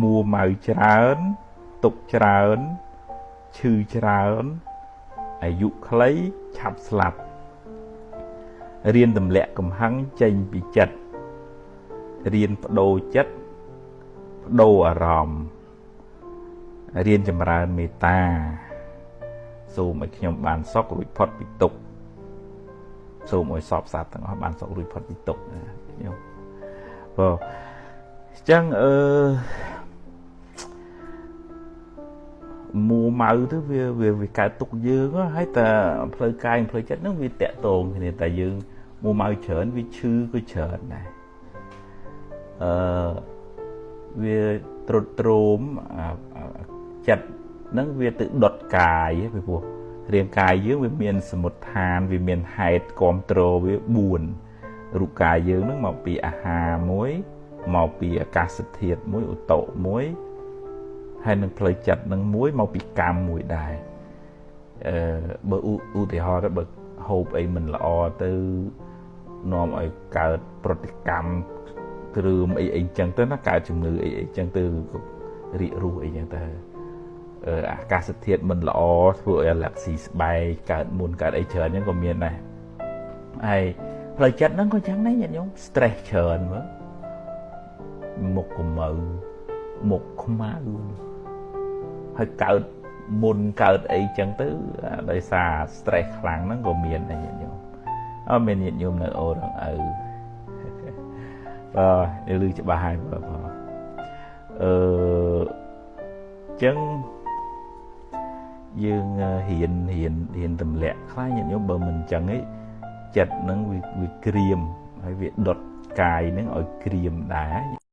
មួម៉ៅច្រើនទុកច្រើនឈឺច្រើនអាយុខ្លីឆាប់ស្លាប់រៀនទម្លាក់កំហឹងចេញពីចិត្តរៀនបដូរចិត្តបដូរអារម្មណ៍រៀនចម្រើនមេត្តាសូមឲ្យខ្ញុំបានសុខរួចផុតពីទុក្ខសូមឲ្យសពសត្វទាំងអស់បានសុខរួចផុតពីទុក្ខខ្ញុំបាទអញ្ចឹងអឺមួម៉ៅទៅវាវាកើតទុកយើងហើយតែផ្លូវកាយផ្លូវចិត្តហ្នឹងវាតាក់ទងគ្នាតែយើងមួម៉ៅច្រើនវាឈឺក៏ច្រើនដែរអឺវាត្រុតត្រោមចិត្តហ្នឹងវាទៅដុតកាយពីព្រោះរាងកាយយើងវាមានសមុទ្ឋានវាមានហេតុគ្រប់គ្រងវា4រូបកាយយើងហ្នឹងមកពីអាហារមួយមកពីអាកាសធាតុមួយឧតុមួយហើយនឹងផ្លូវចិត្តនឹងមួយមកពីកម្មមួយដែរអឺបើឧទាហរណ៍ទៅបើហូបអីមិនល្អទៅនាំឲ្យកើតប្រតិកម្មគ្រើមអីអីចឹងទៅណាកើតជំងឺអីអីចឹងទៅរាករូសអីចឹងទៅអាកាសធាតុមិនល្អធ្វើឲ្យអាឡែកស៊ីស្បែកកើតមុនកើតអីច្រើនចឹងក៏មានដែរហើយផ្លូវចិត្តហ្នឹងក៏ចឹងដែរញាតិញោម stress ច្រើនមើលមុខកម្ៅមុខខ្មៅហើយកើតមុនកើតអីចឹងទៅដោយសារ stress ខ្លាំងហ្នឹងក៏មានដែរញាតិញោមអត់មានញាតិញោមនៅអូរងឪបាទឮច្បាស់ហើយបាទអឺចឹងយើងរៀនរៀនរៀនទម្លាក់ខ្លះញាតិញោមបើមិនចឹងឯងចិត្តហ្នឹងវាក្រៀមហើយវាដុតកាយហ្នឹងឲ្យក្រៀមដែរ។